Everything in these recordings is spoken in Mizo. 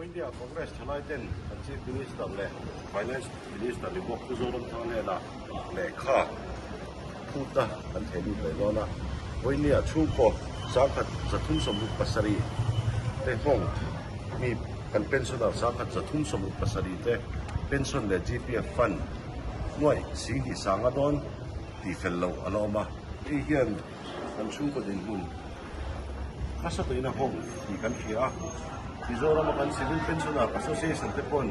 India Congress thalai ten kan Chief Minister leh Finance Minister ni bawk Pu Zoramthanga hnenah lehkha phutna kan thei lut leh dawn a. Vawinia chhungkaw 1337 te nghawng mi kan pensioner 1337 te pension leh GPF fund nuaih 2 sanga dawn tih fel loh a la awm a. Hei hian kan chhungkaw dinhmun nasa takin a nghawng tih kan hria a. Mizorama kan Civil Pensioner Association te pawn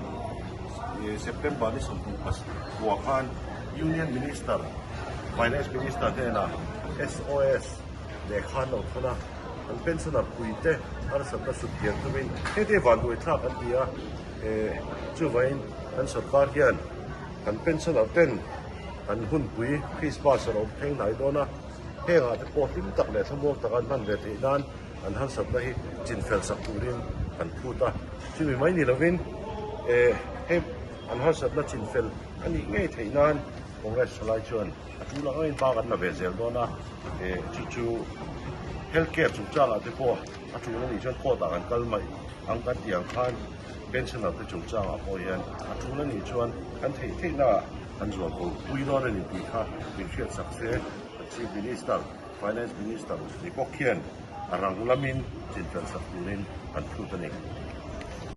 September ni 29 khan Union Minister, Finance Minister hnenah SOS lehkha an lo thawn a. Kan pensioner puite harsatna sut kian tumin heti vanduai thlak an ti a. Chuvangin kan sorkar hian kan pensioner ten kan hunpui Christmas a lo thleng hnai dawn a, hengah te pawh hlim tak leh thlamuang taka an hman ve theih nan an harsatna hi chinfel sak turin kan phut a. Chumi mai ni lovin hei an harsatna chinfel a nih ngei theih nan Congress thalai chuan a tul ang angin bak an la ve zel dawn a, chu chu health care chungchangah te pawh a tul a nih chuan court ah kan kal mai ang kan tih ang khan pensioner te chungchangah pawh hian a tul a nih chuan kan theih theihnaah kan zual ko pui dawn a ni tih kha min hriat sak se. Chief Minister, Finance Minister ni bawk hian a rang lamin chinfel sak turin an phut a ni.